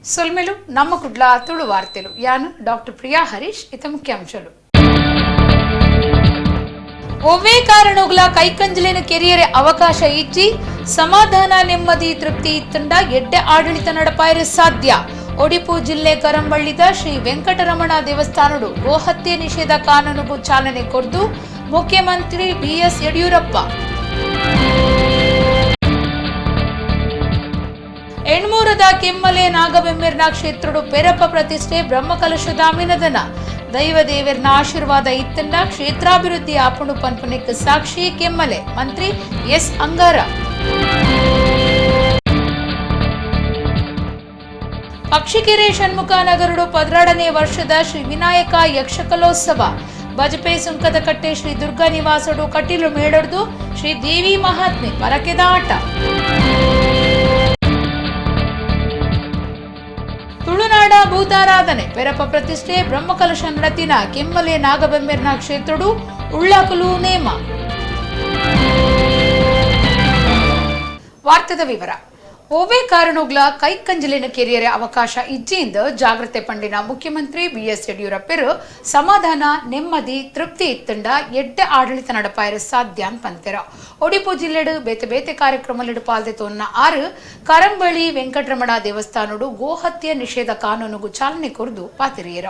ಸೊಲ್ಮೆಲು ನಮ್ಮ ಕುಡ್ಲ ತುಳು ವಾರ್ತೆಲು. ಯಾನು ಡಾಕ್ಟರ್ ಪ್ರಿಯಾ ಹರೀಶ್. ಇತ ಮುಖ್ಯಾಂಶಗಳು. ಒವ್ವೇ ಕಾರಣಗಳ ಕೈಕಂಜಲಿನ ಕೆರಿಯರೆ ಅವಕಾಶ ಇಚ್ಚಿ ಸಮಾಧಾನ ನೆಮ್ಮದಿ ತೃಪ್ತಿ ಇತ್ತಂಡ ಎಡ್ಡೆ ಆಡಳಿತ ನಡಪಾಯರೆ ಸಾಧ್ಯ. ಒಡಿಪು ಜಿಲ್ಲೆ ಕರಂಬಳ್ಳಿದ ಶ್ರೀ ವೆಂಕಟರಮಣ ದೇವಸ್ಥಾನಡು ಗೋಹತ್ಯೆ ನಿಷೇಧ ಕಾನೂನುಗೂ ಚಾಲನೆ ಕೊರ್ದು ಮುಖ್ಯಮಂತ್ರಿ ಬಿಎಸ್ ಯಡಿಯೂರಪ್ಪ. ಎಣ್ಮೂರದ ಕೆಮ್ಮಲೆ ನಾಗಬೆಮ್ಮೆರ್ನ ಕ್ಷೇತ್ರಡು ಪೆರಪ್ಪ ಪ್ರತಿಷ್ಠೆ ಬ್ರಹ್ಮಕಲಶದ ಅಮಿನದನ. ದೈವ ದೇವರ್ನ ಆಶೀರ್ವಾದ ಇತ್ತಂಡ ಕ್ಷೇತ್ರಾಭಿವೃದ್ಧಿ ಆಪುಣು ಪನ್ಪುನಿಕ್ ಸಾಕ್ಷಿ ಕೆಮ್ಮಲೆ ಮಂತ್ರಿ ಎಸ್ ಅಂಗಾರ. ಪಕ್ಷಿಕೆರೆ ಷಣ್ಮುಖ ನಗರಡು 12ನೇ ವರ್ಷದ ಶ್ರೀ ವಿನಾಯಕ ಯಕ್ಷಕಲೋತ್ಸವ. ಬಜಪೆ ಸುಂಕದಕಟ್ಟೆ ಶ್ರೀ ದುರ್ಗಾ ನಿವಾಸಡು ಕಟೀಲು ಮೇಳಡ್ದು ಶ್ರೀ ದೇವಿ ಮಹಾತ್ಮೆ ಪರಕೆದ ಆಟ. ತುಳುನಾಡ ಭೂತಾರಾಧನೆ ಪೆರಪ ಪ್ರತಿಷ್ಠೆ ಬ್ರಹ್ಮಕಲಶ ನಡತಿನ ಕೆಮ್ಮಲೆ ನಾಗಬೆಮ್ಮೆರ್ನ ಕ್ಷೇತ್ರಡು ಉಳ್ಳಾಕಲು ನೇಮ. ವಾರ್ತೆದ ವಿವರ. ಒವ್ವೇ ಕಾರಣೋಗ್ಲ ಕೈಕಂಜಲಿನ ಕೆರಿಯರೆ ಅವಕಾಶ ಇಜ್ಜಿಯಿಂದ ಜಾಗ್ರತೆ ಪಂಡಿನ ಮುಖ್ಯಮಂತ್ರಿ ಬಿಎಸ್ ಯಡಿಯೂರಪ್ಪರು ಸಮಾಧಾನ ನೆಮ್ಮದಿ ತೃಪ್ತಿ ಇತ್ತಂಡ ಎಡ್ಡೆ ಆಡಳಿತ ನಡಪಾಯರೆ ಸಾಧ್ಯ ಪಂತೆರ. ಒಡಿಪು ಜಿಲ್ಲೆಡು ಬೇತೆ ಬೇತೆ ಕಾರ್ಯಕ್ರಮಲಿಡು ಪಾಲ್ದೆ ತೋನ್ನ ಆರು ಕರಂಬಳಿ ವೆಂಕಟರಮಣ ದೇವಸ್ಥಾನಡು ಗೋಹತ್ಯೆ ನಿಷೇಧ ಕಾನೂನುಗೂ ಚಾಲನೆ ಕೊರ್ದು ಪಾತಿರಿಯರ.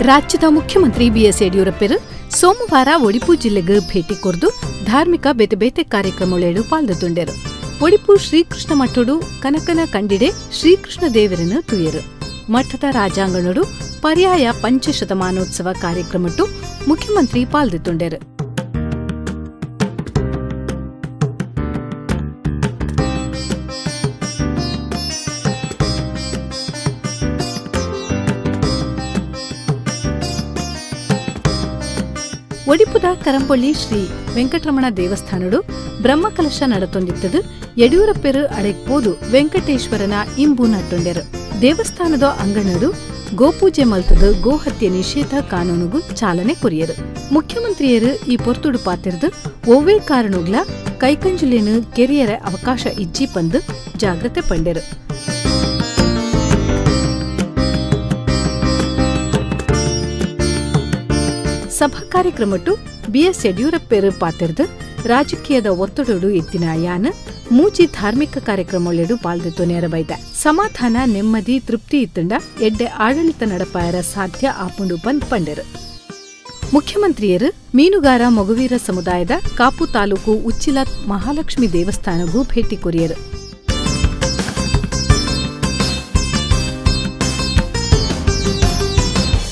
ರಾಜ್ಯದ ಮುಖ್ಯಮಂತ್ರಿ ಬಿಎಸ್ ಯಡಿಯೂರಪ್ಪರು ಸೋಮವಾರ ಒಡಿಪು ಜಿಲ್ಲೆಗೆ ಭೇಟಿ ಕೊರ್ದು ಧಾರ್ಮಿಕ ಬೇತೆ ಬೇತೆ ಕಾರ್ಯಕ್ರಮಗಳೇಳು ಪಾಲ್ದುಂಡೆರು. ಒಡಿಪು ಶ್ರೀಕೃಷ್ಣ ಮಠಡು ಕನಕನ ಕಂಡಿಡೆ ಶ್ರೀಕೃಷ್ಣ ದೇವರನ್ನು ತುಯರು. ಮಠದ ರಾಜಾಂಗಣಡು ಪರ್ಯಾಯ ಪಂಚಶತಮಾನೋತ್ಸವ ಕಾರ್ಯಕ್ರಮಟ್ಟು ಮುಖ್ಯಮಂತ್ರಿ ಪಾಲ್ದುಂಡೆರು. ಒಡಿಪುದ ಕರಂಬೊಳ್ಳಿ ಶ್ರೀ ವೆಂಕಟರಮಣ ದೇವಸ್ಥಾನಡು ಬ್ರಹ್ಮಕಲಶ ನಡತೊಂದಿತ್ತದು. ಯಡಿಯೂರಪ್ಪರು ಅಡೆಕ್ಪೋದು ವೆಂಕಟೇಶ್ವರನ ಇಂಬು ನಟ್ಟೊಂಡೆರು. ದೇವಸ್ಥಾನದ ಅಂಗಣಡು ಗೋಪೂಜೆ ಮಲ್ತದು ಗೋಹತ್ಯೆ ನಿಷೇಧ ಕಾನೂನುಗೂ ಚಾಲನೆ ಕೊರಿಯರು. ಮುಖ್ಯಮಂತ್ರಿಯರು ಈ ಪೊರ್ತುಡು ಪಾತಿರ್ದು ಒವ್ವೇ ಕಾರಣುಗ್ಲ ಕೈಕಂಜುಲೇನು ಕೆರಿಯರ ಅವಕಾಶ ಇಜ್ಜಿ ಪಂದು ಜಾಗ್ರತೆ ಪಂಡೆರು. ಸಭಾ ಕಾರ್ಯಕ್ರಮಟ್ಟು ಬಿಎಸ್ ಯಡಿಯೂರಪ್ಪರು ಪಾತಿರ್ದು ರಾಜಕೀಯದ ಒತ್ತಡಡು ಎತ್ತಿನ ಯಾನ ಮೂಜಿ ಧಾರ್ಮಿಕ ಕಾರ್ಯಕ್ರಮಗಳೆಡು ಪಾಲ್ದಿತ್ತು ನೆರವೈದ. ಸಮಾಧಾನ ನೆಮ್ಮದಿ ತೃಪ್ತಿ ಇತ್ತಂಡ ಎಡ್ಡೆ ಆಡಳಿತ ನಡಪಾಯರ ಸಾಧ್ಯ ಆಪುಂಡು ಬಂದ್ ಪಂಡೆರು. ಮುಖ್ಯಮಂತ್ರಿಯರು ಮೀನುಗಾರ ಮೊಗವೀರ ಸಮುದಾಯದ ಕಾಪು ತಾಲೂಕು ಉಚ್ಚಿಲ ಮಹಾಲಕ್ಷ್ಮಿ ದೇವಸ್ಥಾನಗೂ ಭೇಟಿ ಕೊರಿಯರು.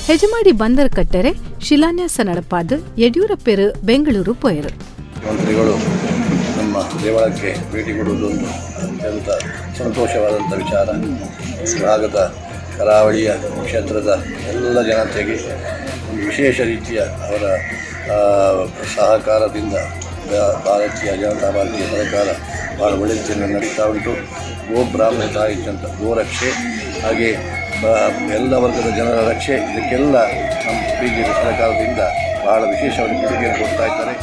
ಹೆಜಮಾಡಿ ಬಂದರ್ ಕಟ್ಟರೆ ಶಿಲಾನ್ಯಾಸ ನಡಪಾದ ಯಡಿಯೂರಪ್ಪರು ಬೆಂಗಳೂರು ಪೋಯರು. ಮಂತ್ರಿಗಳು ನಮ್ಮ ದೇವಳಕ್ಕೆ ಭೇಟಿ ಕೊಡುವುದೊಂದು ಅತ್ಯಂತ ಸಂತೋಷವಾದಂಥ ವಿಚಾರ. ಭಾಗದ ಕರಾವಳಿಯ ಕ್ಷೇತ್ರದ ಎಲ್ಲ ಜನತೆಗೆ ಒಂದು ವಿಶೇಷ ರೀತಿಯ ಅವರ ಸಹಕಾರದಿಂದ ಭಾರತೀಯ ಜನತಾ ಪಾರ್ಟಿಯ ಸರ್ಕಾರ ಭಾಳ ಒಳ್ಳೆಯ ರೀತಿಯಲ್ಲಿ ನಡೀತಾ ಉಂಟು. ಗೋ ಬ್ರಾಹ್ಮಣ ಅಂತ ಗೋರಕ್ಷೆ, ಹಾಗೆ ಎಲ್ಲ ವರ್ಗದ ಜನರ ರಕ್ಷೆ, ಇದಕ್ಕೆಲ್ಲ ನಮ್ಮ B J P ಸರ್ಕಾರದಿಂದ ಬಹಳ ವಿಶೇಷವಾಗಿ ಕೊಡುಗೆಯನ್ನು ಕೊಡ್ತಾ ಇದ್ದಾರೆ.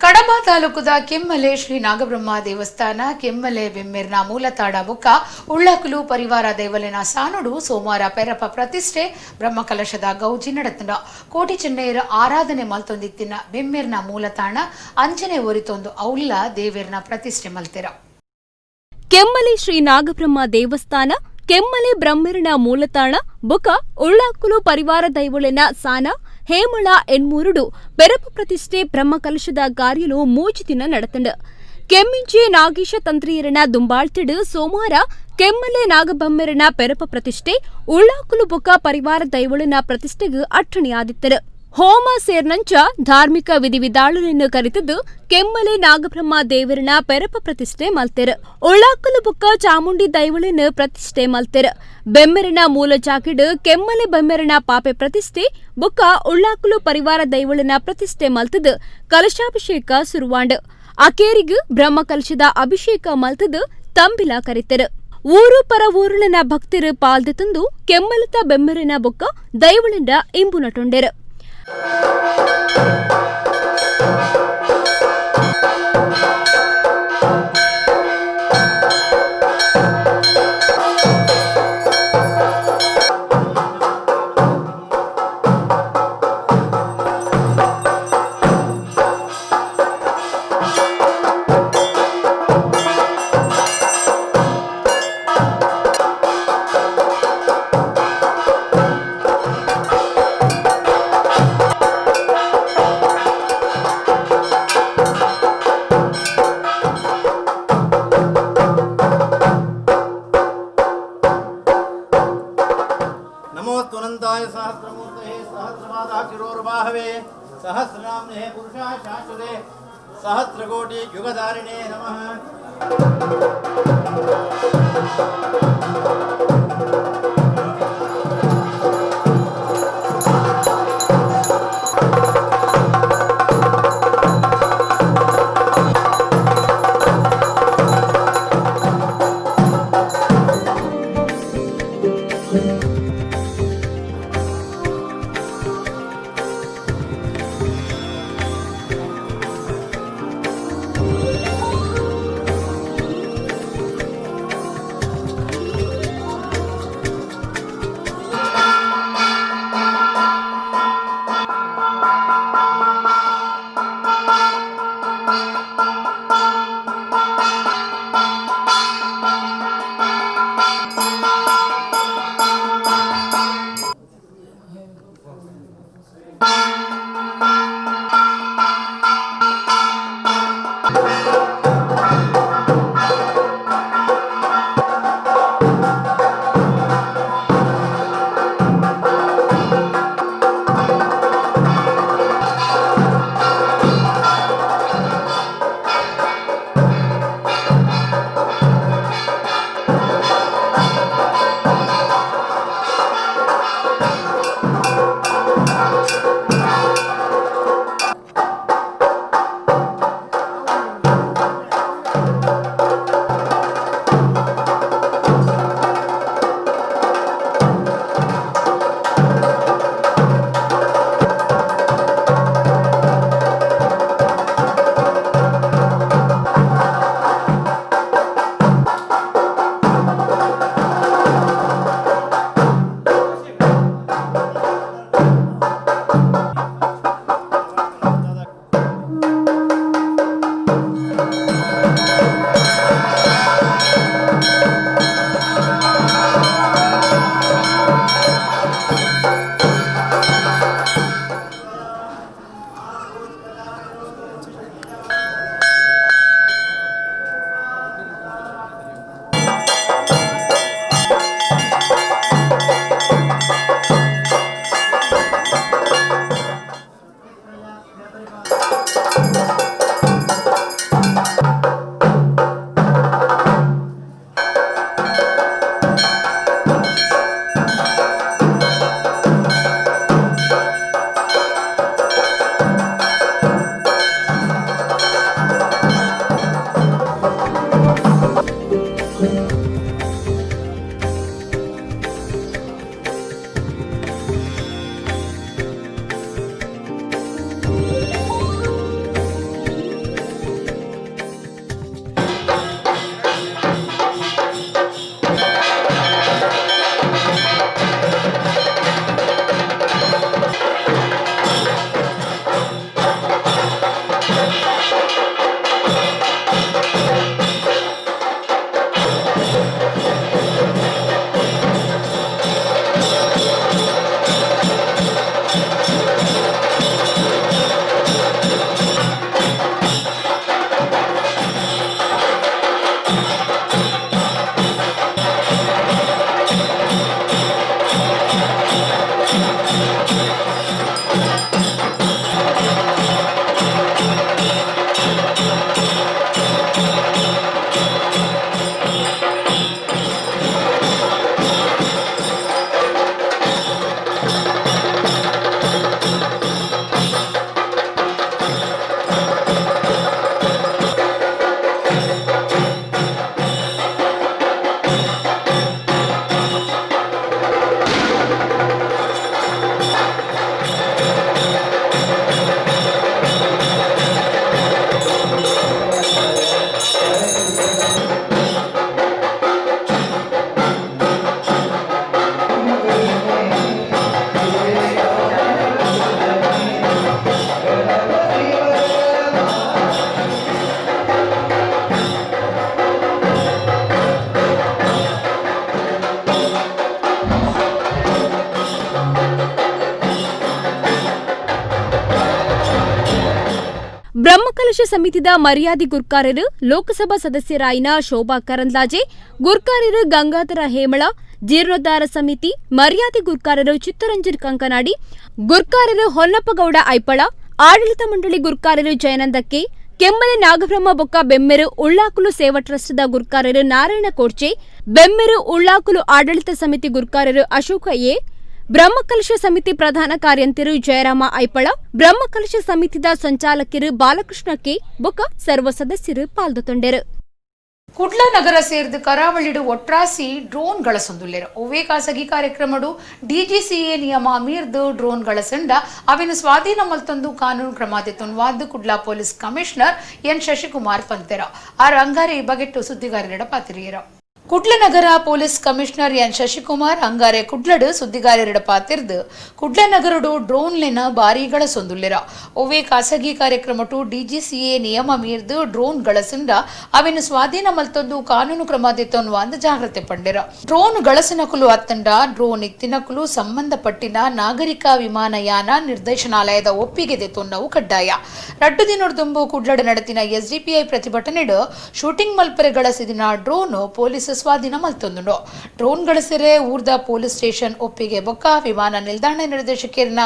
ಕಡಬ ತಾಲೂಕುದ ಕೆಮ್ಮಲೆ ಶ್ರೀ ನಾಗಬ್ರಹ್ಮ ದೇವಸ್ಥಾನ ಕೆಮ್ಮಲೆ ಬೆಮ್ಮೆರ್ನ ಮೂಲತಾಡ ಬುಕ್ಕ ಉಳ್ಳಕುಲು ಪರಿವಾರ ದೇವಲಿನ ಸಾನುಡು ಸೋಮವಾರ ಪೆರಪ ಪ್ರತಿಷ್ಠೆ ಬ್ರಹ್ಮಕಲಶದ ಗೌಜಿ ನಡತನ. ಕೋಟಿ ಚೆನ್ನೈರ ಆರಾಧನೆ ಮಲ್ತೊಂದಿತ್ತಿನ ಬೆಮ್ಮೆರ್ನ ಮೂಲತಾಣ ಅಂಚನೆ ಒರಿತೊಂದು ಔಲ್ಲ ದೇವೆರ್ನ ಪ್ರತಿಷ್ಠೆ ಮಲ್ತೆರ. ಕೆಮ್ಮಲೆ ಶ್ರೀ ನಾಗಬ್ರಹ್ಮ ದೇವಸ್ಥಾನ ಕೆಮ್ಮಲೆ ಬ್ರಹ್ಮೆರ್ನ ಮೂಲತಾಣ ಬುಕ ಉಳ್ಳಾಕುಲು ಪರಿವಾರ ದೈವಳಿನ ಸಾನ ಹೇಮಳ ಎನ್ಮೂರುಡು ಪೆರಪು ಪ್ರತಿಷ್ಠೆ ಬ್ರಹ್ಮಕಲಶದ ಕಾರ್ಯಲು ಮೂಜಿ ದಿನ ನಡತಂಡು. ಕೆಮ್ಮಿಂಚೆ ನಾಗೇಶ ತಂತ್ರಿಯರನ ದುಂಬಾಳ್ತಿಡು ಸೋಮವಾರ ಕೆಮ್ಮಲೆ ನಾಗಬೊಮ್ಮೆರನ ಪೆರಪ ಪ್ರತಿಷ್ಠೆ ಉಳ್ಳಾಕುಲು ಬುಕ ಪರಿವಾರ ದೈವಳಿನ ಪ್ರತಿಷ್ಠೆಗೆ ಅಟ್ಟಣೆಯಾದಿತ್ತರು. ಹೋಮ ಸೇರ್ನಂಚ ಧಾರ್ಮಿಕ ವಿಧಿವಿಧಾಳುಗಳನ್ನು ಕರೆತದ್ದು ಕೆಮ್ಮಲೆ ನಾಗಬ್ರಹ್ಮ ದೇವರನ ಪೆರಪ ಪ್ರತಿಷ್ಠೆ ಮಲ್ತೆರು. ಉಳ್ಳಾಕಲು ಬುಕ್ಕ ಚಾಮುಂಡಿ ದೈವಳನ್ನು ಪ್ರತಿಷ್ಠೆ ಮಲ್ತೆರು. ಬೆಮ್ಮೆರನ ಮೂಲ ಜಾಗಿಡು ಕೆಮ್ಮಲೆ ಬೆಮ್ಮೆರನ ಪಾಪೆ ಪ್ರತಿಷ್ಠೆ ಬುಕ್ಕ ಉಳ್ಳಾಕಲು ಪರಿವಾರ ದೈವಳನ ಪ್ರತಿಷ್ಠೆ ಮಲ್ತದು ಕಲಶಾಭಿಷೇಕ ಸುರುವಾಂಡ್. ಅಕೇರಿಗು ಬ್ರಹ್ಮ ಕಲಶದ ಅಭಿಷೇಕ ಮಲ್ತದು ತಂಬಿಲ ಕರಿತೆರು. ಊರು ಪರ ಊರುಳನ ಭಕ್ತರು ಪಾಲ್ದೆ ತಂದು ಕೆಮ್ಮಲತ ಬೆಮ್ಮರಿನ ಬೊಕ್ಕ ದೈವಳಿಂದ ಇಂಬು ನಟೊಂಡೆರು. ನಮೋಸ್ತುನಂತಾಯ ಸಹಸ್ರಮೂರ್ತಯೇ ಸಹಸ್ರಪಾದಾಕ್ಷಿರೋರ್ಬಾಹವೇ ಸಹಸ್ರನಾಮ್ನೇ ಪುರುಷಾಯ ಶಾಶ್ವತೆ ಸಹಸ್ರಕೋಟಿ ಯುಗಧಾರಿಣೇ ನಮಃ. Brahmakalasha ಸಮಿತಿದ ಮರ್ಯಾದಿ ಗುರ್ಕಾರರು ಲೋಕಸಭಾ ಸದಸ್ಯರಾಯಿನ ಶೋಭಾ ಕರಂದ್ಲಾಜೆ, ಗುರ್ಕಾರರು ಗಂಗಾಧರ ಹೇಮಳ, ಜೀರ್ಣೋದ್ಧಾರ ಸಮಿತಿ ಮರ್ಯಾದೆ ಗುರ್ಕಾರರು ಚಿತ್ತರಂಜನ್ ಕಂಕನಾಡಿ, ಗುರ್ಕಾರರು ಹೊನ್ನಪ್ಪಗೌಡ ಐಪಳ, ಆಡಳಿತ ಮಂಡಳಿ ಗುರ್ಕಾರರು ಜಯನಂದ ಕೆ, ಕೆಮ್ಮಲೆ ನಾಗಬ್ರಹ್ಮ ಬೊಕ್ಕ ಬೆಮ್ಮೆರು ಉಳ್ಳಾಕುಲು ಸೇವಾ ಟ್ರಸ್ಟ್ದ ಗುರ್ಕಾರರು ನಾರಾಯಣ ಕೋಡ್ಚೆ, ಬೆಮ್ಮೆರು ಉಳ್ಳಾಕುಲು ಆಡಳಿತ ಸಮಿತಿ ಗುರ್ಕಾರರು ಅಶೋಕ ಎ, ಬ್ರಹ್ಮಕಲಶ ಸಮಿತಿ ಪ್ರಧಾನ ಕಾರ್ಯಂತಿರು ಜಯರಾಮ ಐಪಳ, ಬ್ರಹ್ಮಕಲಶ ಸಮಿತಿದ ಸಂಚಾಲಕರು ಬಾಲಕೃಷ್ಣ ಕೆ ಬೊಕ್ಕ ಸರ್ವ ಸದಸ್ಯರು ಪಾಲ್ದೊಂಡೆರು. ಕುಡ್ಲ ನಗರ ಸೇರಿದ ಕರಾವಳಿಡು ಒಟ್ರಾಸಿ ಡ್ರೋನ್ ಗಳಸೊಂದುಲ್ಲೆರು. ಒವ್ವೇ ಖಾಸಗಿ ಕಾರ್ಯಕ್ರಮಡು ಡಿಜಿಸಿಎ ನಿಯಮ ಮೀರ್ದು ಡ್ರೋನ್ ಗಳಸಂಡ ಅವಿನ ಸ್ವಾಧೀನ ಮಲ್ತೊಂದು ಕಾನೂನು ಕ್ರಮ ದೆತೊನ್ವಾದ್ Kudla police commissioner N Shashikumar ಪಂತೆರ. R ಅಂಗಾರೆ ಈ ಬಗೆಟ್ಟು ಸುದ್ದಿಗಾರರಿಡ ಪಾತಿರಿಯರು. ಕುಡ್ಲ ನಗರ police commissioner N Shashikumar ಅಂಗಾರೆ ಕುಡ್ಲಡು ಸುದ್ದಿಗಾರರಿಡ ಪಾತಿರ್ದು ಕುಡ್ಲ ನಗರಡು ಡ್ರೋನ್ಲೆನ ಭಾರೀ ಗಳಸೊಂದುಲ್ಲೆರ. ಒವ್ವೇ ಖಾಸಗಿ ಕಾರ್ಯಕ್ರಮಟು ಡಿಜಿಸಿಎ ನಿಯಮ ಮೀರ್ದು ಡ್ರೋನ್ ಗಳಸಂಡ ಅವಿನ ಸ್ವಾಧೀನ ಮಲ್ತೊಂದು ಕಾನೂನು ಕ್ರಮ ದೆತೊನ್ವಾಂದ್ ಜಾಗ್ರತೆ ಪಂಡೆರ. ಡ್ರೋನ್ ಗಳಸನಕುಲು ಅತ್ತಂಡ ಡ್ರೋನ್ ಇತ್ತಿನಕುಲು ಸಂಬಂಧಪಟ್ಟಿನ ನಾಗರಿಕ ವಿಮಾನಯಾನ ನಿರ್ದೇಶನಾಲಯದ ಒಪ್ಪಿಗೆ ದೆತೊನ್ನವು ಕಡ್ಡಾಯ. ರಡ್ಡು ದಿನೊಡ್ದುಂಬು ಕುಡ್ಲಡು ನಡೆತಿನ ಎಸ್ಡಿಪಿಐ ಪ್ರತಿಭಟನೆಡು ಶೂಟಿಂಗ್ ಮಲ್ಪರೆ ಗಳಸಿದಿನ ಡ್ರೋನ್ ಪೊಲೀಸ್ ಸ್ವಾಧೀನ ಮಲ್ತೊಂದುಂಡು. ಡ್ರೋನ್ ಗಳಸಿರೆ ಊರ್ದ ಪೊಲೀಸ್ ಸ್ಟೇಷನ್ ಒಪ್ಪಿಗೆ ಬೊಕ್ಕ ವಿಮಾನ ನಿಲ್ದಾಣ ನಿರ್ದೇಶಕರ್ನ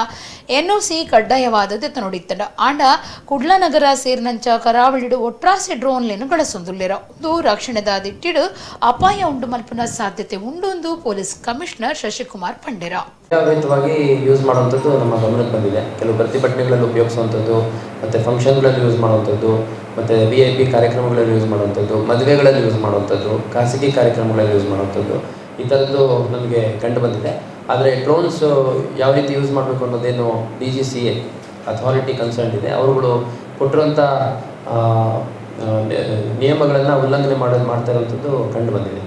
ಎನ್ಒಸಿ ಕಡ್ಡಾಯವಾದ ನುಡಿತ್ತಂಡ. ಆಂಡ ಕುಡ್ಲ ನಗರ ಸೇರಿನಂಚ ಕರಾವಳಿಡು ಒಟ್ರಾಸಿ ಡ್ರೋನ್ಲೆನು ಗಳಸೊಂದುಲ್ಲೆರ. ಒಂದು ರಕ್ಷಣೆದ ದಿಟ್ಟಿಡು ಅಪಾಯ ಉಂಡು ಮಲ್ಪುನ ಸಾಧ್ಯತೆ ಉಂಡು ಪೊಲೀಸ್ ಕಮಿಷನರ್ ಶಶಿಕುಮಾರ್ ಪಂಡೆರ. ವಾಗಿ ಯೂಸ್ ಮಾಡುವಂಥದ್ದು ನಮ್ಮ ಗಮನಕ್ಕೆ ಬಂದಿದೆ. ಕೆಲವು ಪ್ರತಿಭಟನೆಗಳಲ್ಲಿ ಉಪಯೋಗಿಸುವಂಥದ್ದು, ಮತ್ತು ಫಂಕ್ಷನ್ಗಳಲ್ಲಿ ಯೂಸ್ ಮಾಡುವಂಥದ್ದು, ಮತ್ತು VIP ಕಾರ್ಯಕ್ರಮಗಳಲ್ಲಿ ಯೂಸ್ ಮಾಡುವಂಥದ್ದು, ಮದುವೆಗಳಲ್ಲಿ ಯೂಸ್ ಮಾಡುವಂಥದ್ದು, ಖಾಸಗಿ ಕಾರ್ಯಕ್ರಮಗಳಲ್ಲಿ ಯೂಸ್ ಮಾಡುವಂಥದ್ದು, ಈ ಥರದ್ದು ನಮಗೆ ಕಂಡು ಬಂದಿದೆ. ಆದರೆ ಡ್ರೋನ್ಸ್ ಯಾವ ರೀತಿ ಯೂಸ್ ಮಾಡಬೇಕು ಅನ್ನೋದೇನು DGCA authority concern ಇದೆ. ಅವರುಗಳು ಕೊಟ್ಟಿರುವಂಥ ನಿಯಮಗಳನ್ನು ಉಲ್ಲಂಘನೆ ಮಾಡ್ತಾ ಇರುವಂಥದ್ದು ಕಂಡು ಬಂದಿದೆ.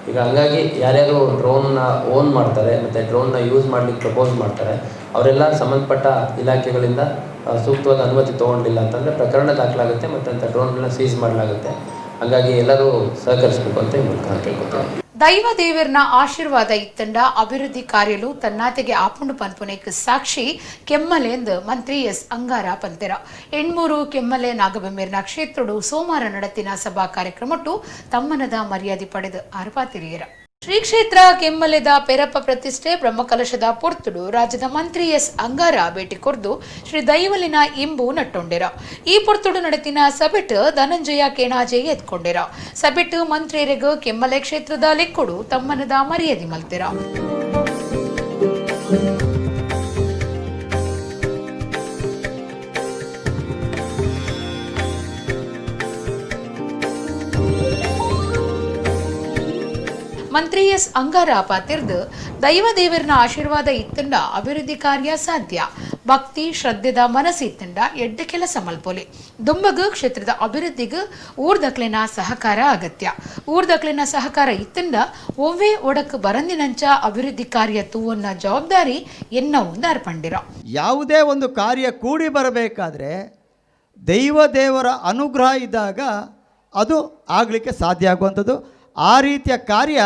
ಈಗ ಹಂಗಾಗಿ ಯಾರ್ಯಾರು ಡ್ರೋನ್ನ ಓನ್ ಮಾಡ್ತಾರೆ ಮತ್ತು ಡ್ರೋನ್ನ ಯೂಸ್ ಮಾಡಲಿಕ್ಕೆ ಪ್ರಪೋಸ್ ಮಾಡ್ತಾರೆ ಅವರೆಲ್ಲ ಸಂಬಂಧಪಟ್ಟ ಇಲಾಖೆಗಳಿಂದ ಸೂಕ್ತವಾದ ಅನುಮತಿ ತೊಗೊಂಡಿಲ್ಲ ಅಂತಂದರೆ ಪ್ರಕರಣ ದಾಖಲಾಗುತ್ತೆ ಮತ್ತು ಅಂಥ ಡ್ರೋನ್ಗಳನ್ನ ಸೀಸ್ ಮಾಡಲಾಗುತ್ತೆ. ಹಾಗಾಗಿ ಎಲ್ಲರೂ ಸಹಕರಿಸಬೇಕು ಅಂತ ಈ ಮೂಲಕ ನಾನು ಕೇಳ್ಕೊತೀನಿ. ದೈವ ದೇವರ್ನ ಆಶೀರ್ವಾದ ಇತ್ತಂಡ ಅಭಿವೃದ್ಧಿ ಕಾರ್ಯಲು ತನ್ನಾತೆಗೆ ಆಪುಂಡು ಪನ್ಪುನೇಕ್ ಸಾಕ್ಷಿ ಕೆಮ್ಮಲೆಂದು ಮಂತ್ರಿ ಎಸ್ ಅಂಗಾರ ಪಂತೆರ. ಎಣ್ಮೂರು ಕೆಮ್ಮಲೆ ನಾಗಬೆಮ್ಮೇರ್ನ ಕ್ಷೇತ್ರಡು ಸೋಮವಾರ ನಡತಿನ ಸಭಾ ಕಾರ್ಯಕ್ರಮಟ್ಟು ತಮ್ಮನದ ಮರ್ಯಾದೆ ಪಡೆದು ಆರ್ಪಾತಿರಿಯರ. ಶ್ರೀ ಕ್ಷೇತ್ರ ಕೆಮ್ಮಲೆದ ಪೆರಪ್ಪ ಪ್ರತಿಷ್ಠೆ ಬ್ರಹ್ಮಕಲಶದ ಪೊರ್ತುಡು ರಾಜ್ಯದ ಮಂತ್ರಿ ಎಸ್ ಅಂಗಾರ ಭೇಟಿ ಕೊರ್ದು ಶ್ರೀ ದೈವಲಿನ ಇಂಬು ನಟ್ಟೊಂಡೆರ. ಈ ಪೊರ್ತುಡು ನಡೆತಿನ ಸಭೆಟ್ ಧನಂಜಯ ಕೇಣಾಜೆ ಎತ್ಕೊಂಡೆರ. ಸಭೆಟ್ ಮಂತ್ರಿಯರಿಗ ಕೆಮ್ಮಲೆ ಕ್ಷೇತ್ರದ ಲೆಕ್ಕೊಡು ತಮ್ಮನದ ಮರ್ಯಾದೆ ಮಲ್ತೆರ. ಮಂತ್ರಿ ಎಸ್ ಅಂಗಾರ ಪಾತಿರ್ದು ದೈವ ದೇವರನ ಆಶೀರ್ವಾದ ಇತ್ತಂಡ ಅಭಿವೃದ್ಧಿ ಕಾರ್ಯ ಸಾಧ್ಯ, ಭಕ್ತಿ ಶ್ರದ್ಧೆದ ಮನಸ್ಸು ಇತ್ತಂಡ ಎಡ್ಡೆ ಕೆಲಸ ಮಲ್ಪೊಲಿ, ದುಂಬಗು ಕ್ಷೇತ್ರದ ಅಭಿವೃದ್ಧಿಗೆ ಊರ್ದಕ್ಲೆನ ಸಹಕಾರ ಅಗತ್ಯ, ಊರ್ದಕ್ಲೆನ ಸಹಕಾರ ಇತ್ತಂಡ ಒವ್ವೇ ಒಡಕ್ ಬರಂದಿನಂಚ ಅಭಿವೃದ್ಧಿ ಕಾರ್ಯ ತೂವನ್ನ ಜವಾಬ್ದಾರಿ ಎನ್ನ ಒಂದು ಅರ್ಪಂಡಿರ. ಯಾವುದೇ ಒಂದು ಕಾರ್ಯ ಕೂಡಿ ಬರಬೇಕಾದ್ರೆ ದೈವ ದೇವರ ಅನುಗ್ರಹ ಇದ್ದಾಗ ಅದು ಆಗಲಿಕ್ಕೆ ಸಾಧ್ಯ ಆಗುವಂಥದ್ದು. ಆ ರೀತಿಯ ಕಾರ್ಯ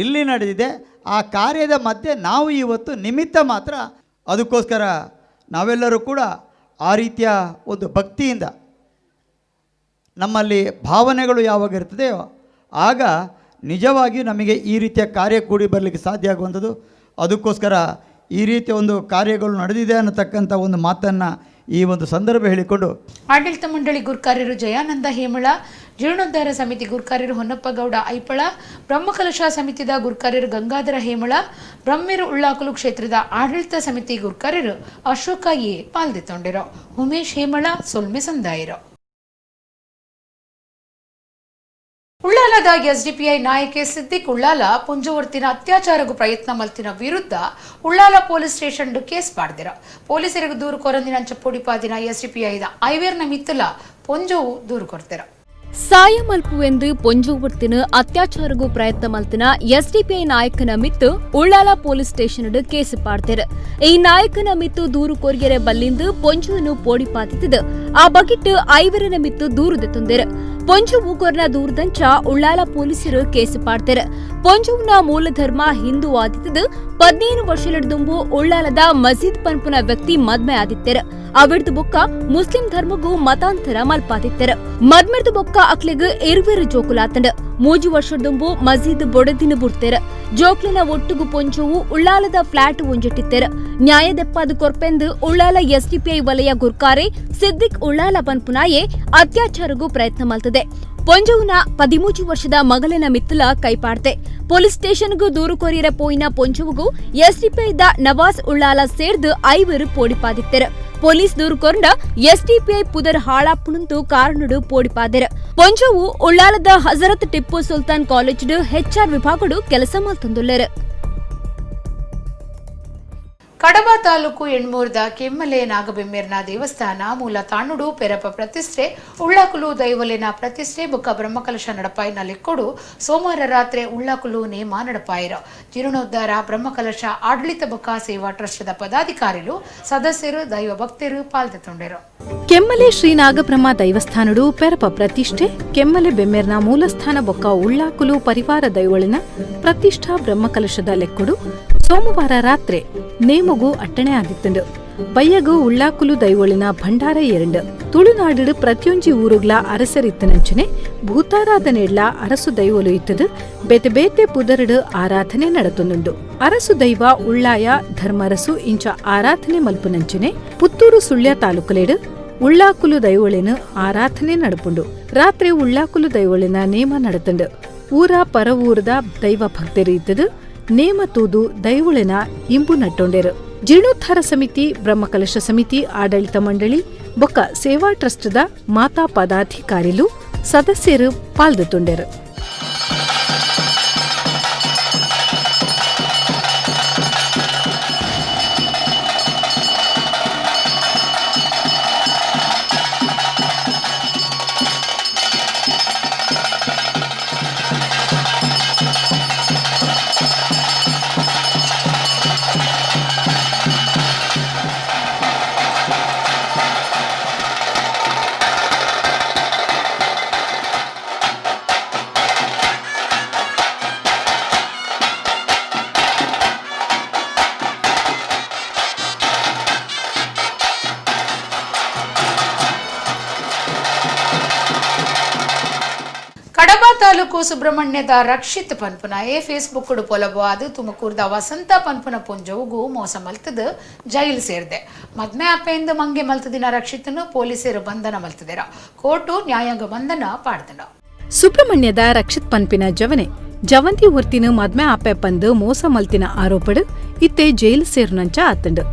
ಇಲ್ಲಿ ನಡೆದಿದೆ. ಆ ಕಾರ್ಯದ ಮಧ್ಯೆ ನಾವು ಇವತ್ತು ನಿಮಿತ್ತ ಮಾತ್ರ. ಅದಕ್ಕೋಸ್ಕರ ನಾವೆಲ್ಲರೂ ಕೂಡ ಆ ರೀತಿಯ ಒಂದು ಭಕ್ತಿಯಿಂದ ನಮ್ಮಲ್ಲಿ ಭಾವನೆಗಳು ಯಾವಾಗ ಇರ್ತದೆಯೋ ಆಗ ನಿಜವಾಗಿಯೂ ನಮಗೆ ಈ ರೀತಿಯ ಕಾರ್ಯ ಕೂಡಿ ಬರಲಿಕ್ಕೆ ಸಾಧ್ಯ ಆಗುವಂಥದ್ದು. ಅದಕ್ಕೋಸ್ಕರ ಈ ರೀತಿಯ ಒಂದು ಕಾರ್ಯಗಳು ನಡೆದಿದೆ ಅನ್ನತಕ್ಕಂಥ ಒಂದು ಮಾತನ್ನು ಈ ಒಂದು ಸಂದರ್ಭ ಹೇಳಿಕೊಂಡು ಆಡಳಿತ ಮಂಡಳಿ ಗುರ್ಕಾರ್ಯರು ಜಯಾನಂದ ಹೇಮಳ, ಜೀರ್ಣೋದ್ಧಾರ ಸಮಿತಿ ಗುರ್ಕಾರ್ಯರು ಹೊನ್ನಪ್ಪಗೌಡ ಐಪಳ, ಬ್ರಹ್ಮಕಲಶ ಸಮಿತಿದ ಗುರ್ಕಾರ್ಯರು ಗಂಗಾಧರ ಹೇಮಳ, ಬ್ರಹ್ಮೇರು ಉಳ್ಳಾಕಲು ಕ್ಷೇತ್ರದ ಆಡಳಿತ ಸಮಿತಿ ಗುರ್ಕಾರ್ಯರು ಅಶೋಕ ಎ ಪಾಲ್ದೆತ್ತೊಂಡಿರೋ, ಉಮೇಶ್ ಹೇಮಳ ಸೊಲ್ಮೆ ಸಂದಾಯರು. ಉಳ್ಳಾಲದ ಎಸ್ಡಿಪಿಐ ನಾಯಕೆ ಸಿದ್ದಿಕ್ ಉಳ್ಳಾಲ ಪುಂಜವರ್ತಿನ ಅತ್ಯಾಚಾರಗೂ ಪ್ರಯತ್ನ ಮಲ್ತಿನ ವಿರುದ್ಧ ಉಳ್ಳಾಲ police station case ಮಾಡಿದಿರ. ಪೊಲೀಸರಿಗೆ ದೂರು ಕೊರಂದಿನ ಪೊಡಿಪಾದಿನ ಎಸ್ಡಿಪಿಐದ ಐವೇರ್ನ ಮಿತ್ತಲ ಪೊಂಜೋವು ದೂರು ಕೊಡ್ತಿರ. ಸಾಯ ಮಲ್ಪುವೆಂದು ಪೊಂಜೋವರ್ತಿನ ಅತ್ಯಾಚಾರಗೂ ಪ್ರಯತ್ನ ಮಲ್ತಿನ ಎಸ್ಡಿಪಿಐ ನಾಯಕನ ಮಿತ್ತು ಉಳ್ಳಾಲ police station case ಪಾಡ್ತಿರ. ಈ ನಾಯಕನ ಮಿತ್ತು ದೂರು ಕೊರಿಯರೆ ಬಲ್ಲಿಂದು ಪೊಂಜುವನ್ನು ಪೋಡಿಪಾತಿದ್ದು ಆ ಬಗಿಟ್ಟು ಐವರನ ಮಿತ್ತು ದೂರು ದೆತ್ತೊಂದಿರು. ಪೊಂಜುವು ಕೊರ್ನ ದೂರದಂಚ ಉಳ್ಳಾಲ ಪೊಲೀಸರು ಕೇಸು ಪಾಡ್ತೆರ್. ಪೊಂಜುವಿನ ಮೂಲ ಧರ್ಮ ಹಿಂದೂ ಆದಿತ್ತದು 15 ವರ್ಷಲಡ್ದುಂಬು ಉಳ್ಳಾಲದ ಮಸೀದ್ ಪನ್ಪುನ ವ್ಯಕ್ತಿ ಮದ್ಮೆ ಆದಿತ್ತೆರ್. ಅವಿಡ್ದು ಬೊಕ್ಕ ಮುಸ್ಲಿಂ ಧರ್ಮಗೂ ಮತಾಂತರ ಮಲ್ಪಾದಿತ್ತೆರ್. ಮದ್ಮೆರ್ದು ಬೊಕ್ಕ ಅಕ್ಲೆಗ್ ಇರ್ವೆರು ಜೋಕುಲಾತಂಡ್. 3 ವರ್ಷದುಂಬು ಮಸೀದ್ ಬೊಡೆದಿನ ಬುಡ್ತೆರ್. ಜೋಕ್ಲಿನ ಒಟ್ಟುಗು ಪೊಂಜುವು ಉಳ್ಳಾಲದ ಫ್ಲಾಟ್ ಒಂಜಿಟ್ಟಿತ್ತೆರ್. ನ್ಯಾಯದೆಪ್ಪಾದ ಕೊರ್ಪೆಂದು ಉಳ್ಳಾಲ ಎಸ್ಡಿಪಿಐ ವಲಯ ಗುರ್ಕಾರೆ ಸಿದ್ದಿಕ್ ಉಳ್ಳಾಲ ಪನ್ಪುನಾಯೆ ಅತ್ಯಾಚಾರಗೂ ಪ್ರಯತ್ನ ಮಲ್ತದೆ. ಪೊಂಜುವಿನ 13 ವರ್ಷದ ಮಗಲಿನ ಮಿತ್ತಲ ಕೈಪಾಡ್ತೆ. ಪೊಲೀಸ್ ಸ್ಟೇಷನ್ಗೂ ದೂರು ಕೊರಿಯರ ಪೋಯಿನ ಪೊಂಜುವುಗೂ ಎಸ್ಡಿಪಿಐದ ನವಾಜ್ ಉಳ್ಳಾಲ ಸೇರ್ದು 5 ಪೋಡಿಪಾದಿತ್ತೆರ್. ಪೊಲೀಸ್ ದೂರು ಕೊಂಡ ಎಸ್ಡಿಪಿಐ ಪುದರ್ ಹಾಳಾಪುಣಂತು ಕಾರಣಡು ಪೋಡಿಪಾದೆರ್. ಪೊಂಜುವು ಉಳ್ಳಾಲದ ಹಜರತ್ ಟಿಪ್ಪು ಸುಲ್ತಾನ್ ಕಾಲೇಜ್ ಹೆಚ್ಆರ್ ವಿಭಾಗಡು ಕೆಲಸ ಮಲ್ತೊಂದುಲ್ಲೆರ್. ಕಡಬ ತಾಲೂಕು ಎಣ್ಮೂರ್ದ ಕೆಮ್ಮಲೆ ನಾಗಬೆಮ್ಮೇರ್ನ ದೇವಸ್ಥಾನ ಮೂಲ ತಾಣುಡು ಪೆರಪ ಪ್ರತಿಷ್ಠೆ ಉಳ್ಳಾಕುಲು ದೈವಲೆನ ಪ್ರತಿಷ್ಠೆ ಬುಕ್ಕ ಬ್ರಹ್ಮಕಲಶ ನಡಪಾಯಿನ ಲೆಕ್ಕೊಡು ಸೋಮವಾರ ರಾತ್ರಿ ಉಳ್ಳಾಕುಲು ನೇಮ ನಡಪಾಯಿರ. ಜೀರ್ಣೋದ್ಧಾರ ಬ್ರಹ್ಮಕಲಶ ಆಡಳಿತ ಬುಕ್ಕ ಸೇವಾ ಟ್ರಸ್ಟ್ದ ಪದಾಧಿಕಾರಿಲು ಸದಸ್ಯರು ದೈವ ಭಕ್ತರು ಪಾಲ್ಗೊಂಡರು. ಕೆಮ್ಮಲೆ ಶ್ರೀ ನಾಗಬ್ರಹ್ಮ ದೈವಸ್ಥಾನಡು ಪೆರಪ ಪ್ರತಿಷ್ಠೆ ಕೆಮ್ಮಲೆ ಬೆಮ್ಮೇರ್ನ ಮೂಲಸ್ಥಾನ ಬೊಕ್ಕ ಉಳ್ಳಾಕುಲು ಪರಿವಾರ ದೈವಳಿನ ಪ್ರತಿಷ್ಠಾ ಬ್ರಹ್ಮಕಲಶದ ಲೆಕ್ಕೊಡು ಸೋಮವಾರ ರಾತ್ರಿ ನೇಮಗು ಅಟ್ಟಣೆ ಆದಿತ್ತುಂಡು. ಬಯ್ಯಗು ಉಳ್ಳಾಕುಲು ದೈವಳಿನ ಭಂಡಾರ ಎರண்டு. ತುಳುನಾಡು ಪ್ರತಿಯೊಂಜಿ ಊರುಗ್ಲ ಅರಸರಿತ್ತನಂಚನೆ ಭೂತಾರಾಧನೆಡ್ಲ ಅರಸು ದೈವಲು ಇತ್ತದು ಬೇತೆ ಬೇತೆ ಪುದರುಡು ಆರಾಧನೆ ನಡತೊಂದುಂಡು. ಅರಸು ದೈವ ಉಳ್ಳಾಯ ಧರ್ಮರಸು ಇಂಚ ಆರಾಧನೆ ಮಲ್ಪುನಂಚನೆ ಪುತ್ತೂರು ಸುಳ್ಯ ತಾಲೂಕುಲೇಡು ಉಳ್ಳಾಕುಲು ದೈವಳಿನ ಆರಾಧನೆ ನಡಪುಂಡು. ರಾತ್ರಿ ಉಳ್ಳಾಕುಲು ದೈವಳಿನ ನೇಮ ನಡತುಂಡು. ಊರ ಪರವೂರದ ದೈವ ಭಕ್ತರು ಇತ್ತದು ನೇಮ ತೂದು ದೈವಳಿನ ಇಂಬು ನಟ್ಟೊಂಡೆರು. ಜೀರ್ಣೋದ್ಧಾರ ಸಮಿತಿ, ಬ್ರಹ್ಮಕಲಶ ಸಮಿತಿ, ಆಡಳಿತ ಮಂಡಳಿ ಬೊಕ್ಕ ಸೇವಾ ಟ್ರಸ್ಟ್ದ ಮಾತಾ ಪದಾಧಿಕಾರಿಲು ಸದಸ್ಯರು ಪಾಲ್ದುತ್ತುಂಡೆರು. ಕಡಬ ತಾಲೂಕು ಸುಬ್ರಹ್ಮಣ್ಯದ ರಕ್ಷಿತ್ ಪನ್ಪುನ ಎ ಫೇಸ್ಬುಕ್ ಪೊಲಬು ತುಮಕೂರ್ದ ವಸಂತ ಪನ್ಪುನ ಪೊಂಜೋಗು ಮೋಸ ಮಲ್ತದು ಜೈಲು ಸೇರಿದೆ. ಮದ್ಮೆ ಅಪ್ಪೆಯಿಂದ ಮಂಗೆ ಮಲ್ತದಿನ ರಕ್ಷಿತ್ನು ಪೊಲೀಸರು ಬಂಧನ ಮಲ್ತದಿರ. ಕೋರ್ಟು ನ್ಯಾಯಾಂಗ ಬಂಧನ ಪಾಡ್ದನ. ಸುಬ್ರಹ್ಮಣ್ಯದ ರಕ್ಷಿತ್ ಪನ್ಪಿನ ಜವನೆ ಜವಂತಿ ಒರ್ತಿನ ಮದ್ಮೆ ಆಪೆ ಪಂದು ಮೋಸ ಮಲ್ತಿನ ಆರೋಪಡು ಇತ್ತೆ ಜೈಲು ಸೇರುನಂಚ ಆತಂಡು.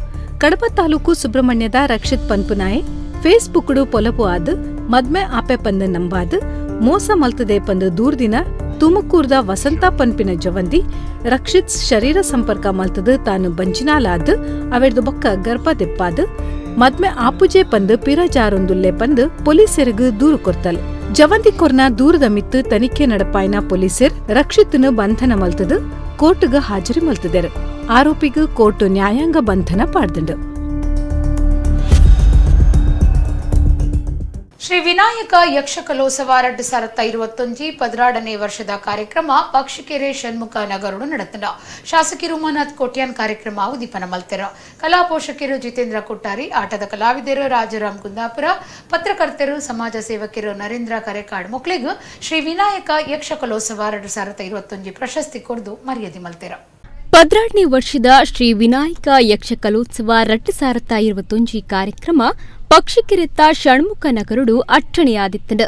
ಕಡಬ ತಾಲೂಕು ಸುಬ್ರಹ್ಮಣ್ಯದ ರಕ್ಷಿತ್ ಪನ್ಪುನಾಯೆ ಫೇಸ್ಬುಕ್ ಪೊಲಬು ಆದ್ ಮದ್ಮೆ ಆಪೆ ಪಂದು ನಂಬಾದ್ ಮೋಸ ಮಲ್ತದೆ ಪಂದು ದೂರ್ದಿನ ತುಮಕೂರ್ದ ವಸಂತ ಪನ್ಪಿನ ಜವಂದಿ ರಕ್ಷಿತ್ ಶರೀರ ಸಂಪರ್ಕ ಮಲ್ತದು ತಾನು ಬಂಚಿನಾಲಾದ್ ಅವೆರ್ದು ಬೊಕ್ಕ ಗರ್ಭ ದೆಪ್ಪಾದ್ ಮದ್ಮೆ ಆಪುಜೆ ಪಂದು ಪಿರಜಾರೊಂದುಲ್ಲೆ ಪಂದು ಪೊಲೀಸರಿಗೆ ದೂರು ಕೊರ್ತಲ್. ಜವಂದಿ ಕೊರ್ನ ದೂರದ ಮಿತ್ತು ತನಿಖೆ ನಡಪಾಯಿನ ಪೊಲೀಸರ್ ರಕ್ಷಿತ್ನು ಬಂಧನ ಮಲ್ತದು ಕೋರ್ಟ್ಗ್ ಹಾಜರಿ ಮಲ್ತದೆರು. ಆರೋಪಿಗೆ ಕೋರ್ಟ್ ನ್ಯಾಯಾಂಗ ಬಂಧನ ಪಾಡ್ದುಂಡು. ಶ್ರೀ ವಿನಾಯಕ ಯಕ್ಷಕಲೋತ್ಸವ 2021 12ನೇ ವರ್ಷದ ಕಾರ್ಯಕ್ರಮ ಪಕ್ಷಿಕೆರೆ ಷಣ್ಮುಖ ನಗರಡು ನಡೆತನ. ಶಾಸಕಿ ಉಮಾನಾಥ್ ಕೋಟ್ಯಾನ್ ಕಾರ್ಯಕ್ರಮ ಉದ್ದೀಪನ ಮಲ್ತೆರ. ಕಲಾ ಪೋಷಕರು ಜಿತೇಂದ್ರ ಕೊಟ್ಟಾರಿ, ಆಟದ ಕಲಾವಿದರು ರಾಜಾರಾಮ್ ಕುಂದಾಪುರ, ಪತ್ರಕರ್ತರು ಸಮಾಜ ಸೇವಕರು ನರೇಂದ್ರ ಕರೆಕಾಡ್ ಮೊಕ್ಲಿಗ್ ಶ್ರೀ ವಿನಾಯಕ ಯಕ್ಷಕಲೋತ್ಸವ 2021 ಪ್ರಶಸ್ತಿ ಕೊರ್ದು ಮರ್ಯಾದೆ ಮಲ್ತೆರ. 12ನೇ ವರ್ಷದ ಶ್ರೀ ವಿನಾಯಕ ಯಕ್ಷಕಲೋತ್ಸವ 2021 ಕಾರ್ಯಕ್ರಮ ಪಕ್ಷಿಕೆರೆತ್ತ ಷಣ್ಮುಖ ನಗರುಡು ಅಟ್ಟಣೆಯಾದಿತ್ತಂಡು.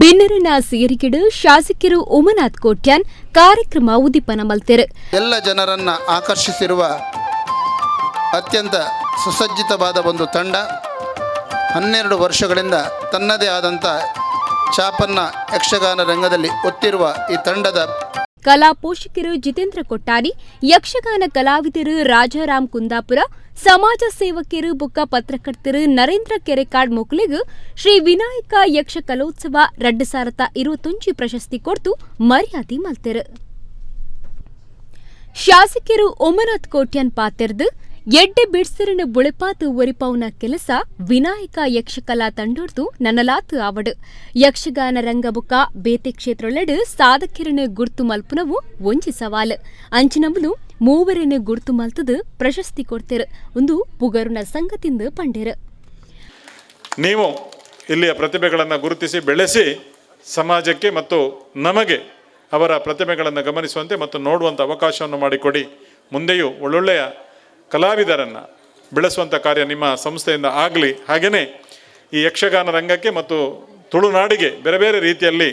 ಬಿನ್ನರನ ಸೇರಿಗಿಡು ಶಾಸಕರು ಉಮನಾಥ್ ಕೋಟ್ಯಾನ್ ಕಾರ್ಯಕ್ರಮ ಉದ್ದೀಪನ ಮಲ್ತೆರು. ಎಲ್ಲ ಜನರನ್ನ ಆಕರ್ಷಿಸಿರುವ ಅತ್ಯಂತ ಸುಸಜ್ಜಿತವಾದ ಒಂದು ತಂಡ 12 ವರ್ಷಗಳಿಂದ ತನ್ನದೇ ಆದಂಥ ಛಾಪನ್ನ ಯಕ್ಷಗಾನ ರಂಗದಲ್ಲಿ ಒತ್ತಿರುವ ಈ ತಂಡದ ಕಲಾ ಪೋಷಕರು ಜಿತೇಂದ್ರ ಕೊಟ್ಟಾರಿ, ಯಕ್ಷಗಾನ ಕಲಾವಿದರು ರಾಜಾರಾಮ್ ಕುಂದಾಪುರ, ಸಮಾಜ ಸೇವಕರು ಬೊಕ್ಕ ಪತ್ರಕರ್ತರು ನರೇಂದ್ರ ಕೆರೆಕಾಡ್ ಮೊಕ್ಲಿಗ್ ಶ್ರೀ ವಿನಾಯಕ ಯಕ್ಷ ಕಲೋತ್ಸವ 2021 ಪ್ರಶಸ್ತಿ ಕೊಡ್ತು ಮರ್ಯಾದೆ ಮಲ್ತೆರು. ಶಾಸಕರು ಉಮನಾಥ್ ಕೋಟ್ಯಾನ್ ಪಾತೆರ್ದು ಎಡ್ಡೆ ಬಿಡ್ಸರನ ಬುಳೆಪಾತು ಒರಿಪಾವುನ ಕೆಲಸ ವಿನಾಯಕ ಯಕ್ಷಕಲಾ ತಂಡೊರ್ದು ನನಲಾತು ಆವಡು. ಯಕ್ಷಗಾನ ರಂಗಬುಕ ಬೇತೆ ಕ್ಷೇತ್ರೊಳೆಡು ಸಾಧಕರನ್ನು ಗುರ್ತು ಮಲ್ಪುನವು ಒಂಜಿ ಸವಾಲು. ಅಂಚಿನವುಲು ಮೂವರನ್ನು ಗುರ್ತು ಮಲ್ತದು ಪ್ರಶಸ್ತಿ ಕೊಡ್ತೇರು ಒಂದು ಪುಗರುನ ಸಂಗತಿಂದು ಪಂಡೇರು. ನೀವು ಇಲ್ಲಿಯ ಪ್ರತಿಭೆಗಳನ್ನು ಗುರುತಿಸಿ ಬೆಳೆಸಿ ಸಮಾಜಕ್ಕೆ ಮತ್ತು ನಮಗೆ ಅವರ ಪ್ರತಿಭೆಗಳನ್ನು ಗಮನಿಸುವಂತೆ ಮತ್ತು ನೋಡುವಂಥ ಅವಕಾಶವನ್ನು ಮಾಡಿಕೊಡಿ. ಮುಂದೆಯೂ ಒಳ್ಳೊಳ್ಳೆಯ ಕಲಾವಿದರನ್ನು ಬೆಳೆಸುವಂಥ ಕಾರ್ಯ ನಿಮ್ಮ ಸಂಸ್ಥೆಯಿಂದ ಆಗಲಿ. ಹಾಗೆಯೇ ಈ ಯಕ್ಷಗಾನ ರಂಗಕ್ಕೆ ಮತ್ತು ತುಳುನಾಡಿಗೆ ಬೇರೆ ಬೇರೆ ರೀತಿಯಲ್ಲಿ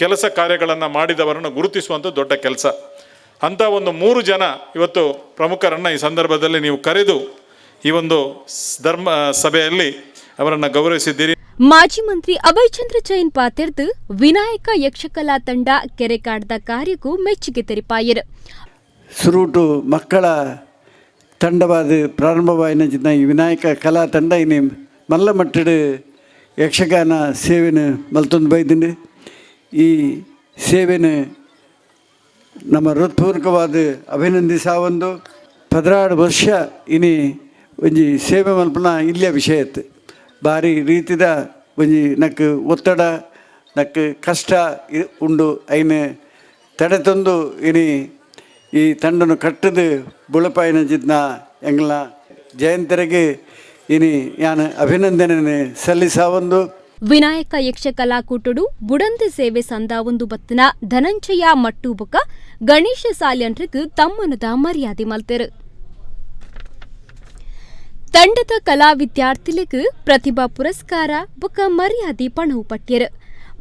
ಕೆಲಸ ಕಾರ್ಯಗಳನ್ನು ಮಾಡಿದವರನ್ನು ಗುರುತಿಸುವಂಥ ದೊಡ್ಡ ಕೆಲಸ. ಅಂಥ ಒಂದು 3 ಜನ ಇವತ್ತು ಪ್ರಮುಖರನ್ನು ಈ ಸಂದರ್ಭದಲ್ಲಿ ನೀವು ಕರೆದು ಈ ಒಂದು ಧರ್ಮ ಸಭೆಯಲ್ಲಿ ಅವರನ್ನು ಗೌರವಿಸಿದ್ದೀರಿ. ಮಾಜಿ ಮಂತ್ರಿ ಅಭಯಚಂದ್ರ ಜೈನ್ ಪಾತೆರ್ದು ವಿನಾಯಕ ಯಕ್ಷಕಲಾ ತಂಡ ಕೆರೆಕಾಡ್ದ ಕಾರ್ಯಕ್ಕೂ ಮೆಚ್ಚುಗೆ ತೆರಿಪಾಯರು. ಸುರೂಟು ಮಕ್ಕಳ ತಂಡವಾದ ಪ್ರಾರಂಭವಾಯಿನ ಈ ವಿನಾಯಕ ಕಲಾ ತಂಡ ಇನಿ ಮಲ್ಲ ಮಟ್ಟಡು ಯಕ್ಷಗಾನ ಸೇವೆನ ಮಲ್ತೊಂದು ಬೈದಿಂಡು. ಈ ಸೇವೆನ ನಮ್ಮ ಹೃತ್ಪೂರ್ವಕವಾದ ಅಭಿನಂದಿಸಾವೊಂದು 16 ವರ್ಷ ಇನಿ ಒಂಜಿ ಸೇವೆ ಮಲ್ಪನ ಇಲ್ಲಿಯ ವಿಷಯತ್ತು ಭಾರಿ ರೀತಿದ ಒಂಜಿ ನಕ್ ಒತ್ತಡ ನಕ್ ಕಷ್ಟ ಉಂಡು. ಐನ ತಡೆ ತಂದು ಇನಿ ಈ ತಂಡನು ಕಟ್ಟದು ಬುಳಪಾಯಿನ ಜಿದ್ನ ಎಂಗ್ಲ ಜಯಂತರಿಗೆ ಇನಿ ಯಾನು ಅಭಿನಂದನೆ ಸಲ್ಲಿಸಾವೊಂದು. ವಿನಾಯಕ ಯಕ್ಷಕಲಾಕೂಟಡು ಬುಡಂದೆ ಸೇವೆ ಸಂದಾವೊಂದು ಬತ್ತನ ಧನಂಜಯ ಮಟ್ಟೂಬುಕ ಗಣೇಶ ಸಾಲ್ಯನ್ರಿಗೆ ತಮ್ಮನದ ಮರ್ಯಾದೆ ಮಲ್ತೆರು. ತಂಡದ ಕಲಾ ವಿದ್ಯಾರ್ಥಿಗಳಿಗೆ ಪ್ರತಿಭಾ ಪುರಸ್ಕಾರ ಬುಕ ಮರ್ಯಾದೆ ಪಣವು ಪಟ್ಯರು.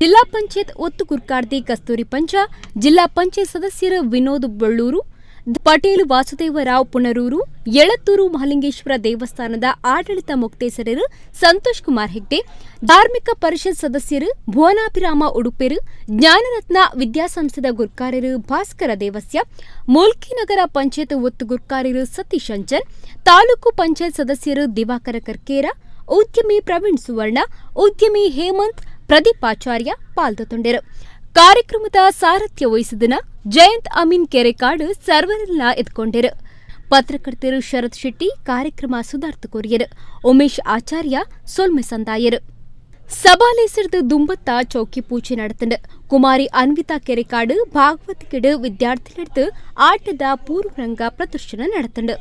ಜಿಲ್ಲಾ ಪಂಚಾಯತ್ ಒತ್ತು ಗುರ್ಕಾರ್ದಿ ಕಸ್ತೂರಿ ಪಂಚ, ಜಿಲ್ಲಾ ಪಂಚಾಯತ್ ಸದಸ್ಯರು ವಿನೋದ್ ಬಳ್ಳೂರು, ಪಟೇಲ್ ವಾಸುದೇವರಾವ್ ಪುಣರೂರು, ಯಳತ್ತೂರು ಮಹಾಲಿಂಗೇಶ್ವರ ದೇವಸ್ಥಾನದ ಆಡಳಿತ ಮೊಕ್ತೇಸರರು ಸಂತೋಷ್ ಕುಮಾರ್ ಹೆಗ್ಡೆ, ಧಾರ್ಮಿಕ ಪರಿಷತ್ ಸದಸ್ಯರು ಭುವನಾಭಿರಾಮ ಉಡುಪೆರು, ಜ್ಞಾನರತ್ನ ವಿದ್ಯಾಸಂಸ್ಥೆದ ಗುರ್ಕಾರರು ಭಾಸ್ಕರ ದೇವಸ್ಯ, ಮೂಲ್ಕಿನಗರ ಪಂಚಾಯತ್ ಒತ್ತು ಗುರ್ಕಾರರು ಸತೀಶ್ ಅಂಚನ್, ತಾಲೂಕು ಪಂಚಾಯತ್ ಸದಸ್ಯರು ದಿವಾಕರ ಕರ್ಕೇರ, ಉದ್ಯಮಿ ಪ್ರವೀಣ್ ಸುವರ್ಣ, ಉದ್ಯಮಿ ಹೇಮಂತ್, ಪ್ರದೀಪ್ ಆಚಾರ್ಯ ಪಾಲ್ಗೊಂಡರು. ಕಾರ್ಯಕ್ರಮದ ಸಾರಥ್ಯ ವಹಿಸಿದನ ಜಯಂತ್ ಅಮೀನ್ ಕೆರೆಕಾಡು ಸರ್ವರನ್ನ ಎದ್ಕೊಂಡರು. ಪತ್ರಕರ್ತರು ಶರತ್ ಶೆಟ್ಟಿ ಕಾರ್ಯಕ್ರಮ ಸುಧಾರ್ಥ ಕೊರಿಯರು, ಉಮೇಶ್ ಆಚಾರ್ಯ ಸೊಲ್ಮೆ ಸಂದಾಯರು. ಸಭಾಲೇಸರ್ದು ದುಂಬತ್ತ ಚೌಕಿ ಪೂಜೆ ನಡೆತಂಡು. ಕುಮಾರಿ ಅನ್ವಿತಾ ಕೆರೆಕಾಡು ಭಾಗವತಿಕೆಡು ವಿದ್ಯಾರ್ಥಿಗಳದ್ದು ಆಟದ ಪೂರ್ವರಂಗ ಪ್ರದರ್ಶನ ನಡೆತಂಡು.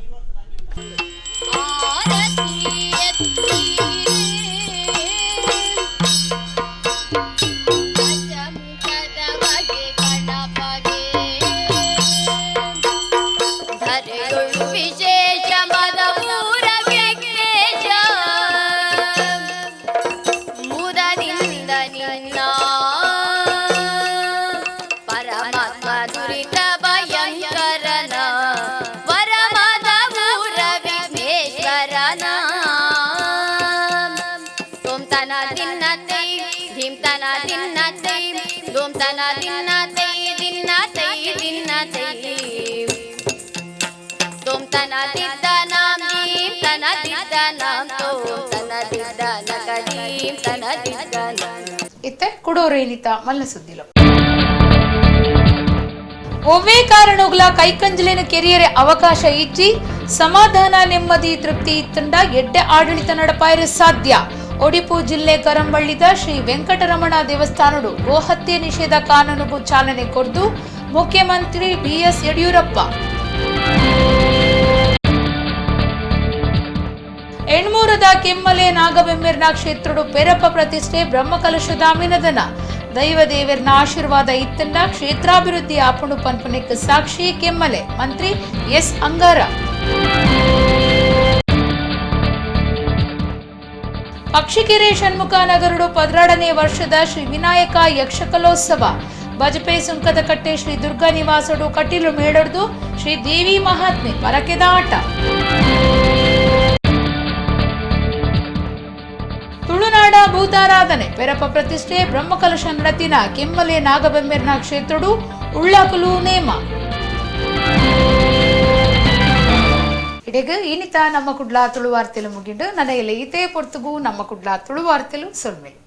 ಇತ್ತೆ ಕುಡೋರೇನಿತ ಮಲ್ಲ ಸುದ್ದಿಲು. ಒವ್ವೇ ಕಾರಣಗಳ ಕೈಕಂಜಲಿನ ಕೆರಿಯರೆ ಅವಕಾಶ ಇಜ್ಜಿ ಸಮಾಧಾನ ನೆಮ್ಮದಿ ತೃಪ್ತಿ ಇತ್ತಂಡ ಎಡ್ಡೆ ಆಡಳಿತ ನಡಪಾಯರೆ ಸಾಧ್ಯ. ಒಡಿಪು ಜಿಲ್ಲೆ ಕರಂಬಳ್ಳಿದ ಶ್ರೀ ವೆಂಕಟರಮಣ ದೇವಸ್ಥಾನಡು ಗೋಹತ್ಯೆ ನಿಷೇಧ ಕಾನೂನುಗೂ ಚಾಲನೆ ಕೊರ್ದು ಮುಖ್ಯಮಂತ್ರಿ ಬಿಎಸ್ ಯಡಿಯೂರಪ್ಪ. ಎಣ್ಮೂರದ ಕೆಮ್ಮಲೆ ನಾಗಬೆಮ್ಮೆರ್ನ ಕ್ಷೇತ್ರಡು ಪೆರಪ್ಪ ಪ್ರತಿಷ್ಠೆ ಬ್ರಹ್ಮಕಲಶದ ಮಿನದನ ದೈವದೇವರ್ನ ಆಶೀರ್ವಾದ ಇತ್ತಂಡ ಕ್ಷೇತ್ರಾಭಿವೃದ್ಧಿ ಆಪಣು ಪನ್ಪನೆಕ್ ಸಾಕ್ಷಿ ಕೆಮ್ಮಲೆ ಮಂತ್ರಿ ಎಸ್ ಅಂಗಾರ. ಪಕ್ಷಿಕೆರೆ ಷಣ್ಮುಖ ನಗರಡು 12ನೇ ವರ್ಷದ ಶ್ರೀ ವಿನಾಯಕ ಯಕ್ಷಕಲೋತ್ಸವ ಬಜಪೆ ಸುಂಕದಕಟ್ಟೆ ಶ್ರೀ ದುರ್ಗಾ ನಿವಾಸಡು ಕಟೀಲು ಮೇಳಡ್ದು ಶ್ರೀ ದೇವಿ ಮಹಾತ್ಮೆ ಪರಕೆದ ಆಟ. ತುಳುನಾಡ ಭೂತಾರಾಧನೆ ಪೆರಪ ಪ್ರತಿಷ್ಠೆ ಬ್ರಹ್ಮಕಲಶ ನಡತಿನ ಕೆಮ್ಮಲೆ ನಾಗಬೆಮ್ಮೆರ್ನ ಕ್ಷೇತ್ರಡು ಉಳ್ಳಾಕಲು ನೇಮ. ಇಡೆಗ ಇನಿತ ನಮ್ಮ ಕುಡ್ಲ ತುಳುವಾರ್ತೆಲು ಮುಗಿಂಡು ನನಗೆಲ್ಲ ಇತೇ ಪೊರ್ತುಗು ನಮ್ಮ ಕುಡ್ಲ ತುಳುವಾರ್ತೆಲು ಸೊಲ್ಮೆಲು.